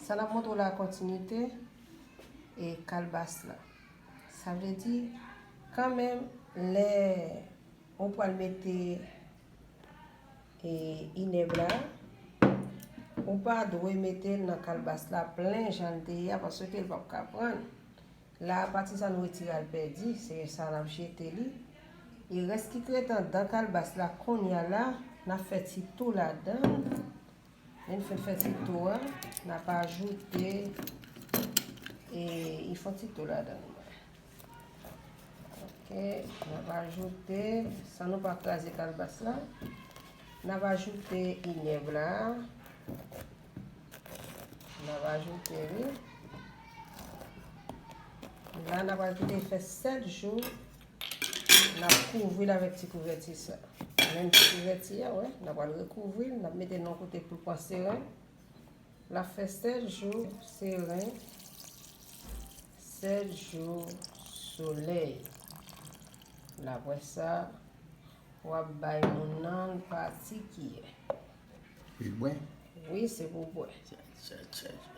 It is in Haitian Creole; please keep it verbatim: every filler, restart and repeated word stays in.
Sa n ap montre w la kontinite e kalbas la. Sa vle di, kanmenm, lè ou pral mete e inèb la, ou pa dwe mete l nan kalbas la plen jan l te ye a, paske l p ap ka pran. La, pati sa nou retire a l pèdi, se sa n ap jete li. E rès ki t ret anndan kalbas la, kounye a la, n ap fè ti tou ladan l. Lè n fin fè ti tou a, n ap ajoute, e, yon ti tou ladan l. Ok, n ap ajoute, san nou pa kraze kalbas la, n ap ajoute inèb la. N ap ajoute li. La, n ap pral kite l fè sèt jou. N ap kouvri l avèk ti kouvèti sa. Menm ti kouvèti a, wè, n ap pral rekouvri l, n ap mete l nan kote pou l pran seren. L ap fè sèt jou seren, sèt jou solèy. L ap wè sa, w ap bay moun nan l pa ti kiyè. Pou l bwè? Wi, se pou bwè. Sèt, sèt, sèt.